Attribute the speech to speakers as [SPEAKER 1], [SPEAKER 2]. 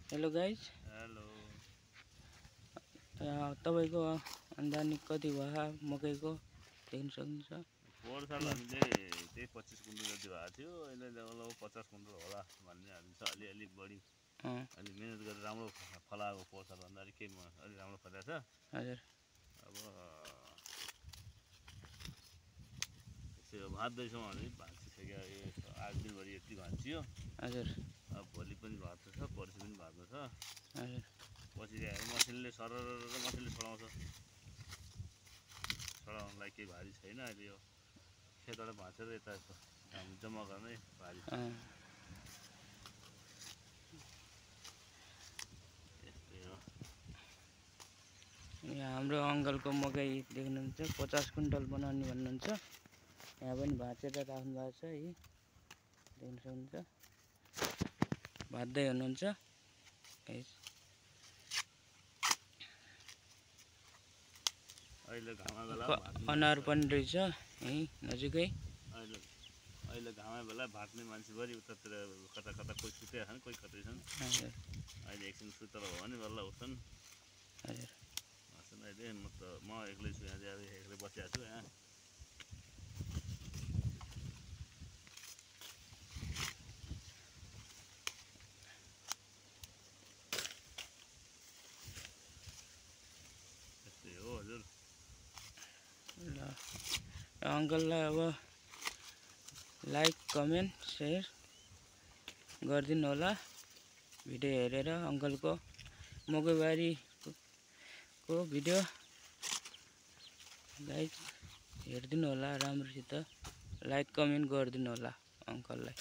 [SPEAKER 1] Hello guys,
[SPEAKER 2] hello.
[SPEAKER 1] तपाईँको आम्दानी कति भयो मकैको देख्न सक्नुहुन्छ।
[SPEAKER 2] पोहोर साल हामीले त्यही 25 कुन्टल जति भएको थियो। अहिले लगभग 50 कुन्टल होला भन्ने हालिन्छ। अलिअलि बढी अलि मिहिनेत गरेर राम्रो फलाएको पोहोर सालभन्दा अलिक अलि राम्रो फलेको छ।
[SPEAKER 1] हजुर,
[SPEAKER 2] अब यसो भाँच्दैछौँ भने भाँचिसक्यो। यो 8 दिनभरि यति भाँचियो।
[SPEAKER 1] हजुर,
[SPEAKER 2] अब भोलि पनि भाँच्नु छ, पर्सि पनि भाँच्नु छ।
[SPEAKER 1] हजुर,
[SPEAKER 2] पछि मसिनले सरर मसिनले छोडाउँछ। छोडाउनलाई केही भारी छैन। अहिले यो खेतबाट भाँचेर यता जम्मा गर्नै भारी छ। यस्तै हो।
[SPEAKER 1] यहाँ हाम्रो अङ्कलको मकै देख्नुहुन्छ 50 कुन्टल बनाउने भन्नुहुन्छ। यहाँ पनि भाँचेर राख्नु भएको छ है, देख्न सक्नुहुन्छ। भाँच्दै हुनुहुन्छ।
[SPEAKER 2] अहिले घाम बेला
[SPEAKER 1] अनार पनि रहेछ यहीँ नजिकै।
[SPEAKER 2] अहिले घाम बेला भाट्ने मान्छेभरि उतातिर कता कता कोही सुतेका छन्, कोही कतै छन्। अहिले एकछिन सुतेर हो भने बल्ल उठ्छन्।
[SPEAKER 1] हजुर,
[SPEAKER 2] अहिले म एक्लै छु, यहाँ एक्लै बसिरहेको छु यहाँ। यस्तै हो हजुर।
[SPEAKER 1] ल अङ्कललाई अब लाइक कमेन्ट सेयर गरिदिनु होला। भिडियो हेरेर अङ्कलको मकैबारीको भिडियो गाइज हेरिदिनु होला। राम्रोसित लाइक कमेन्ट गरिदिनु होला अङ्कललाई।